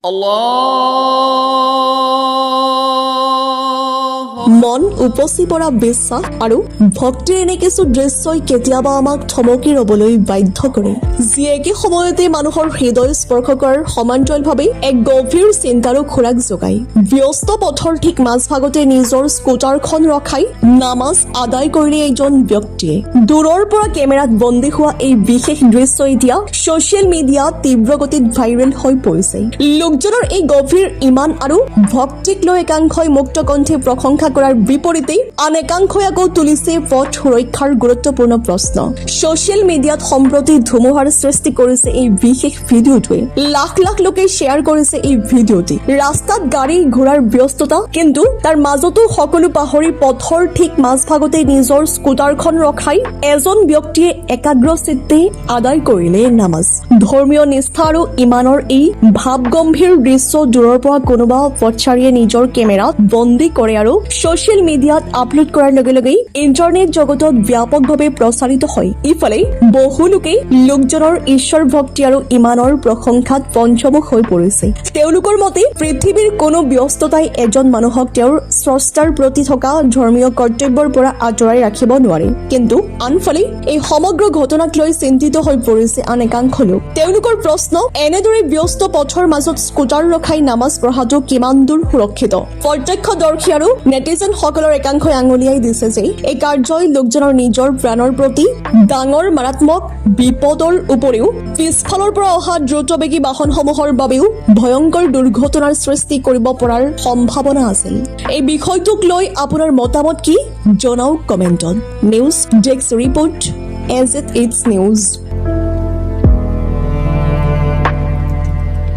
Allah. মন উপচি পৰা বিশ্বাস আৰু ভক্তিৰ এনে কিছু দৃশ্যই কেতিয়াবা আমাক থমকি ৰবলৈ বাধ্য কৰে, যি একে সময়তে মানুহৰ হৃদয় স্পৰ্শ কৰাৰ সমান্তৰালভাৱে এক গভীৰ চিন্তাৰো খোৰাক যোগায়। ব্যস্ত পথৰ ঠিক মাজভাগতে নিজৰ স্কুটাৰখন ৰখাই নামাজ আদায় কৰিলে এজন ব্যক্তিয়ে। দূৰৰ পৰা কেমেৰাত বন্দী হোৱা এই বিশেষ দৃশ্য এতিয়া ছচিয়েল মিডিয়াত তীব্ৰ গতিত ভাইৰেল হৈ পৰিছে। লোকজনৰ এই গভীৰ ইমান আৰু ভক্তিক লৈ একাংশই মুক্ত কণ্ঠে প্ৰশংসা কৰাৰ বিপৰীতে আন একাংশই আকৌ তুলিছে পথ সুৰক্ষাৰ গুৰুত্বপূৰ্ণ প্ৰশ্ন। ছচিয়েল মিডিয়াত সম্প্ৰতি ধুমুহাৰ সৃষ্টি কৰিছে এই বিশেষ ভিডিঅ'টোৱে। লাখ লাখ লোকে শ্বেয়াৰ কৰিছে এই ভিডিঅ'টি। ৰাস্তাত গাড়ী ঘোঁৰাৰ ব্যস্ততা, কিন্তু তাৰ মাজতো সকলো পাহৰি পথৰ ঠিক মাজভাগতে নিজৰ স্কুটাৰখন ৰখাই এজন ব্যক্তিয়ে একাগ্ৰ চিত্তে আদায় কৰিলে নামাজ। ধৰ্মীয় নিষ্ঠা আৰু ইমানৰ এই ভাৱগম্ভীৰ দৃশ্য দূৰৰ পৰা কোনোবা পথচাৰীয়ে নিজৰ কেমেৰাত বন্দী কৰে আৰু ছচিয়েল মিডিয়াত আপলোড কৰাৰ লগে লগেই ইণ্টাৰনেট জগতত ব্যাপকভাৱে প্ৰচাৰিত হয়। ইফালে বহু লোকেই লোকজনৰ ঈশ্বৰ ভক্তি আৰু ইমানৰ প্ৰশংসাত পঞ্চমুখ হৈ পৰিছে। তেওঁলোকৰ মতে পৃথিৱীৰ কোনো ব্যস্ততাই এজন মানুহক তেওঁৰ স্ৰষ্টাৰ প্ৰতি থকা ধৰ্মীয় কৰ্তব্যৰ পৰা আঁতৰাই ৰাখিব নোৱাৰে। কিন্তু আনফালে এই সমগ্ৰ ঘটনাক লৈ চিন্তিত হৈ পৰিছে আন একাংশ লোক। তেওঁলোকৰ প্ৰশ্ন, এনেদৰে ব্যস্ত পথৰ মাজত স্কুটাৰ ৰখাই নামাজ পঢ়াটো কিমান দূৰ সুৰক্ষিত? প্ৰত্যক্ষদৰ্শী আৰু নেটিজেনসকলৰ একাংশই আঙুলিয়াই দিছে যে এই কাৰ্যই লোকজনৰ নিজৰ প্ৰাণৰ প্ৰতি ডাঙৰ মাৰাত্মক বিপদৰ উপৰিও পিছফালৰ পৰা অহা দ্ৰুতবেগী বাহনসমূহৰ বাবেও ভয়ংকৰ দুৰ্ঘটনাৰ সৃষ্টি কৰিব পৰাৰ সম্ভাৱনা আছিল। এই বিষয়টোক লৈ আপোনাৰ মতামত কি, জনাওক কমেণ্টত। News desk report, as it it's news.